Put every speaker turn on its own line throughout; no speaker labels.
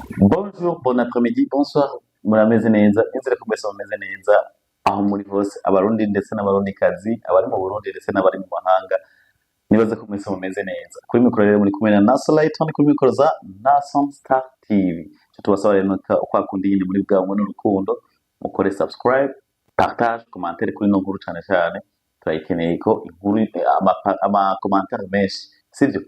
Bonjour, bon après-midi, bonsoir, murameze neza, nizere ko mwese mumeze neza aho muri hose, Abarundi ndetse n'Abarundikazi, abari mu Burundi ndetse n'abari mu mahanga, nibaze ko mwese mumeze neza. Kuri mikoro rero muri kumwe na Naso Lighton, kuri mikoro za Nason Star TV. Icyo tubasaba rero nuko kwa kundi nyine muri bwa bumwe n'urukundo, mukore subscribe, partage, commentaire kuri ino nkuru cane cane, turayikeneye ko inkuru ama commentaire menshi, sivyo?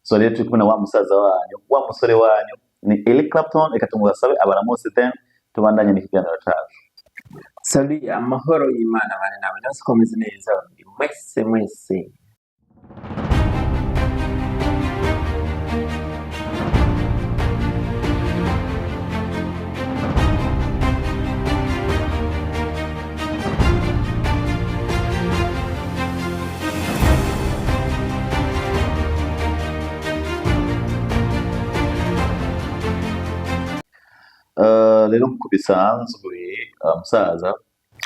So rero turi kumwe na wa musaza wanyu, wa musore wanyu, ni Eric Clapton. Reka tumubasabe abaramutse, then tubandanye n'ikiganiro cacu.
Salut, amahoro y'Imana bane nawe, ndetse ko meze neza mwese mwese.
Rero nk'uko bisanzwe, musaza,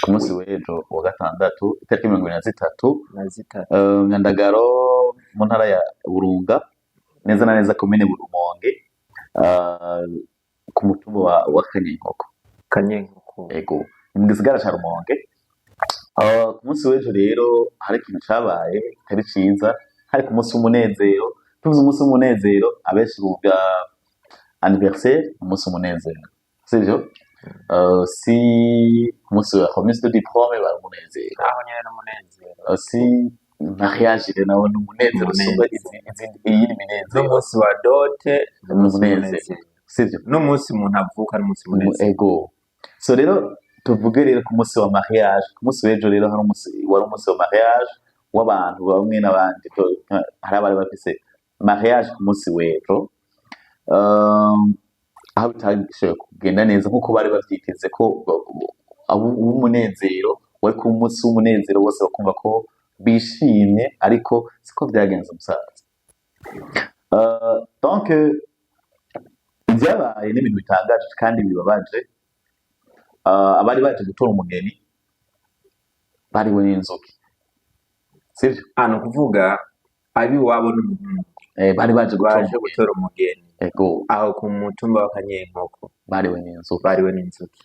ku munsi w'ejo wa gatandatu, itariki 23
na 3
Nyandagaro mu ntara ya Burunga, neza na neza komine Rumonge, ku mutumba wa Kanyenkoko.
Kanyenkoko.
Ego, ni mu gisagara ca Rumonge. Ku munsi w'ejo rero hari ikintu cabaye kitari ciza, hari ku munsi w'umunezero. Tuvuze umunsi w'umunezero, abenshi bumva anniversaire, umunsi w'umunezero, sivyo? Si ku munsi wa remise de diplôme bari umunezero.
Aho nyene n'umunezero.
Si mariage rero nawo ni umunezero usumba iyindi minezero.
N'umunsi wa dote n'umunsi
umunezero.
w'umunezero.
Sivyo?
N'umunsi umuntu avuka n'umunsi w'umunezero.
Ego. So rero tuvuge rero ku munsi wa mariage, ku munsi w'ejo rero hari umunsi wari umunsi wa mariage w'abantu bamwe n'abandi. Hari abari bafise mariage ku munsi w'ejo, aho bitashoboye kugenda neza nk'uko bari bavyiteze ko uw'umunezero wari ku munsi w'umunezero, bose bakumva ko bishimye, ariko siko vyagenze, umusaza. Donc ibyabaye ni ibintu bitangaje kandi bibabaje. Abari baje gutora umugeni bariwe n'inzuki, sivyo?
Ah, ni ukuvuga ab'iwabo n'umuhungu
Bari baje gutora
baje
umugeni.
Gutora umugeni.
Ego.
Aho ku mutumba wa Kanyenkoko.
Bariwe n'inzuki.
Bariwe n'inzuki.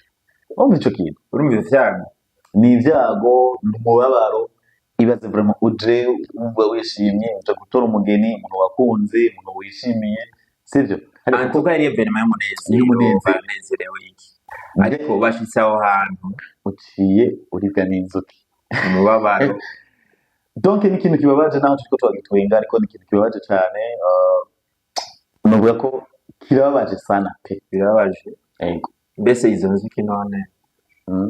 Urumva ico kintu?
Urumva ivyago?
Ni ibyago, ni umubabaro. Ibaze vraiment, uje wumva wishimye, uje gutora umugeni, umuntu wakunze, umuntu wishimiye, sivyo? Ariko
En tout cas yari événement y'umunezero.
Y'umunezero.
Banezerewe iki, ariko bashitse aho hantu
uciye uribwa n'inzuki.
Umubabaro.
Donc ni ikintu kibabaje, naho turiko turagitwenga, ariko ni ikintu kibabaje cane. Novuga ko kirababaje sana pe.
Birababaje.
Ego.
Mbese izo nzuki none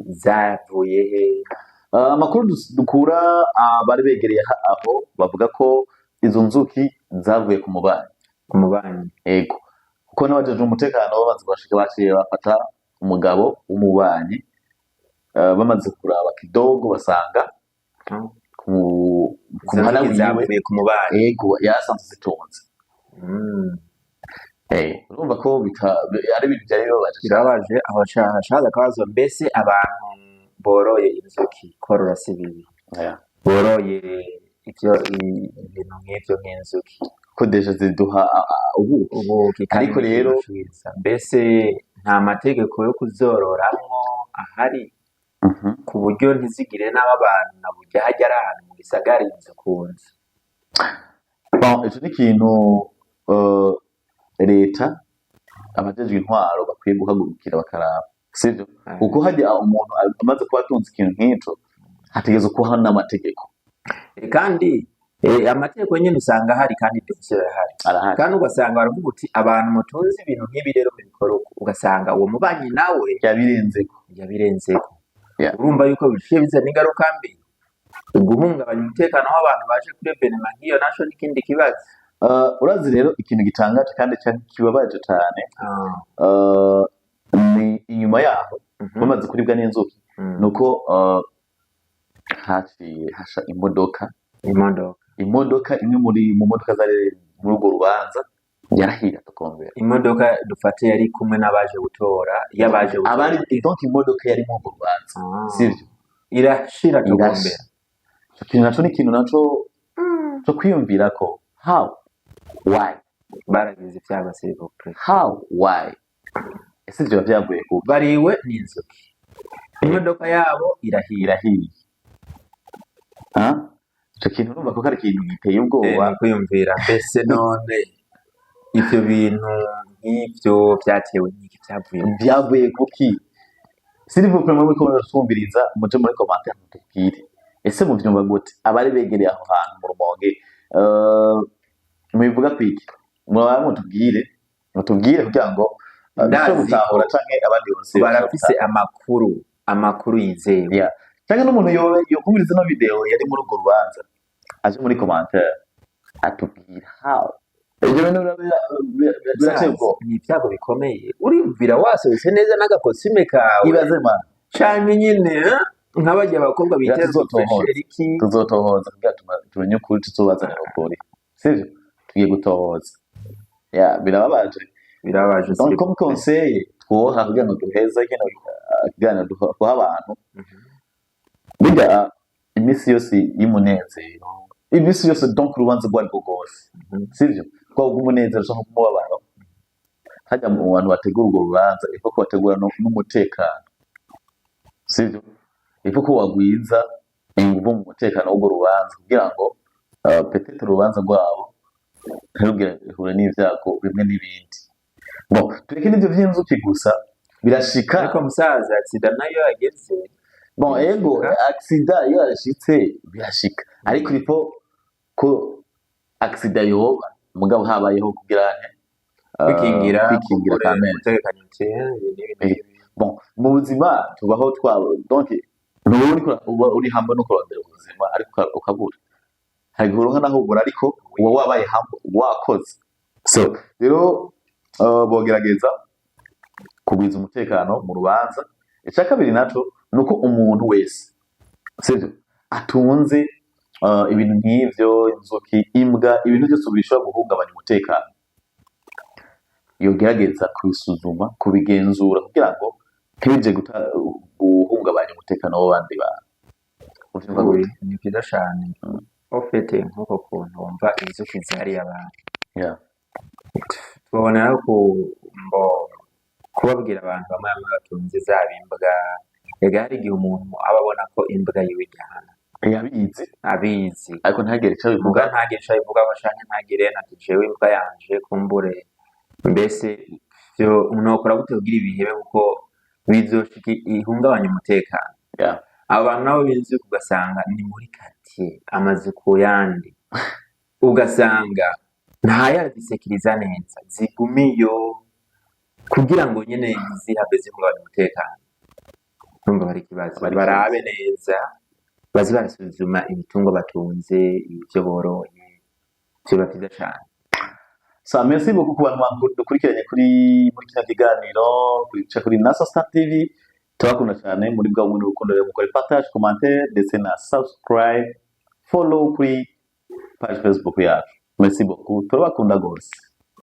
zavuye he?
Amakuru dukura abari begereye aho, bavuga ko izo nzuki zavuye ku mubanyi.
Ku mubanyi.
Ego, kuko n'abajejwe umutekano bamaze kuhashika baciye bafata umugabo w'umubanyi. Bamaze kuraba kidogo basanga ku
Izo
muhana
nzuki
wiwe.
zavuye ku mubanyi.
Ego, yarasanzwe zitunze. Urumva ko ari ibintu byari bibabaje cane.
Birababaje. Aho hashaza akabazo: mbese abantu boroye inzuki, korora si bibi, boroye ivyo ibintu nk'ivyo nk'inzuki,
ko déjà ziduha ubuki.
Ubuki kandi
Ariko
ni
rero
ikintu ciza, mbese nta mategeko yo kuzororamwo ahari ku buryo ntizigire n'abo abantu na burya hajya ari ahantu mu gisagara, inzu ku nzu?
Bon, ico ni ikintu leta, abajejwe intwaro bakwiye guhagurukira bakaraba, sivyo? Kuko hajya umuntu amaze kuba atunze ikintu nk'ico, hategerezwa kubaho n'amategeko.
Kandi amategeko nyine usanga ahari, kandi ibyo arahari.
Arahari.
Kandi ugasanga baravuga uti: "Abantu mutunze ibintu nk'ibi rero mubikora uko." Ugasanga uwo mubanyi nawe
yabirenzeko.
Yabirenzeko. Urumva yuko biciye bizana ingaruka mbi, guhungabanya umutekano w'abantu baje kuri événement nk'iyo naco n'ikindi kibazo.
Urazi rero ikintu gitangaje kandi kibabaje cane, ni inyuma yaho bamaze kuribwa n'inzuki, nuko haciye hasha imodoka.
Imodoka.
Imodoka imwe muri mu modoka zari muri urwo rubanza yarahira tukombera.
Imodoka dufate yari kumwe n'abaje gutora, y'abaje gutora.
Abari, donc imodoka yari muri urwo rubanza, sivyo?
Irashira
Irasha.
Tugombera.
Ico kintu naco ni ikintu naco co kwiyumvira ko how, why?
Baragize ibyago, s'il vous plaît.
How, why? Ese ivyo biba vyavuye ku
Bariwe n'inzuki, imodoka yabo irahiye.
Irahiye. Ah, ico kintu urumva ko ari ikintu giteye ubwoba.
Ni kwiyumvira mbese none ivyo bintu nk'ivyo vyatewe n'iki, vyavuye mu
Vyavuye kuki? S'il vous plaît, muriko muratwumviriza, muje muri commentaire mutubwire, ese muvyumva gute? Abari begereye aho hantu mu Rumonge, mubivuga kwiki? Muraba mutubwire kugira ngo dushobore
Ndazi
gutahura
ko
canke abandi bose
barafise amakuru yizewe.
Yeah. Canke n'umuntu yobe yokumviriza ino video yari muri urwo rubanza, aje muri commentaire atubwira how ivyo bintu birateye ubwoba.
Ni ibyago bikomeye. Uriyumvira wasohotse neza n'agakosime kawe,
Ibaze man.
canke nyine nk'abarya abakobwa bitera
Tuzotohoza.
udufresheriki.
Tuzotohoza kugira tumenye ukuri, tuzobazanira ukuri, sivyo? Tugiye gutohoza. Yeah, birababaje.
Birababaje.
Donc comme conseil twoha kugira ngo duheze kino kiganiro duha abantu, burya iminsi yose y'umunezero, iminsi yose, donc urubanza urwo arirwo rwose, sivyo, rwaba ubw'umunezero canke ubw'umubabaro, hajya mu bantu bategura urwo rubanza ipfa ko bategura n'umutekano, sivyo? Ipfa ko wagwiza inguvu mu mutekano w'urwo rubanza kugira ngo peut-être urubanza rwabo ntirugire n'ivyago bimwe n'ibindi. Bon, tureke n'ivyo vy'inzuki gusa, birashika.
Ariko musaza, accident nayo yageze.
Bon, ego.
Birashika.
Accident iyo yashitse birashika, ariko il faut ko accident yoba mugabo habayeho kugira nte
Kwikingira.
Kwikingira
Kumbure
quand même.
Gutegekanya uti ibi n'ibi n'ibi.
Bon, mu buzima tubaho twaba, donc ntuba uriko uba uri hamwe no kurondera ubuzima, ariko ukabura. Hari igihe uronka naho ubura, ariko uba wabaye hamwe wakoze. So rero bogerageza kugwiza umutekano mu rubanza. Icya kabiri naco ni uko umuntu wese, sivyo, atunze ibintu nk'ivyo, inzuki, imbwa, ibintu byose bishobora guhungabanya umutekano, yogerageza kubisuzuma, kubigenzura kugira ngo ntibije guhungabanya umutekano w'abandi bantu. Uvyumva
Oui,
gute?
Ni byiza cane. Au fait, nk'uko kuntu wumva inzuki zihariye abantu, tubonera ku mbo kubabwira abantu bamwe bamwe batunze zaba imbwa. Ega hari igihe umuntu aba abona ko imbwa yiwe iryana.
Yabizi.
Abizi.
Ariko ntagire ico
muga
abivuga.
Ntagire ico abivugaho canke ntagire nati jewe imbwa yanje kumbure mbese vyo nokora gute kugira ibihebe, kuko bizoshika ihungabanya umutekano. Abo bantu nabo b'inzuki ugasanga ni muri quartier, amazu ku yandi, ugasanga ntayazisekiriza neza, zigumiyo kugira ngo nyene ntizihave zihungabanya umutekano. Urumva bari ikibazo.
Bari
Barabe neza, baze barasuzuma ibitungwa batunze, ivyo boroye, vyoba vyiza cane.
Sa merci beaucoup ku bantu dukurikiranye kuri muri kino kiganiro kuri kuri Nasa Star TV. Turabakunda cyane muri bwa bumwe n'urukundo. Rero mukore partage, commentaire ndetse na subscribe, follow kuri page Facebook yacu. Merci beaucoup, turabakunda gose.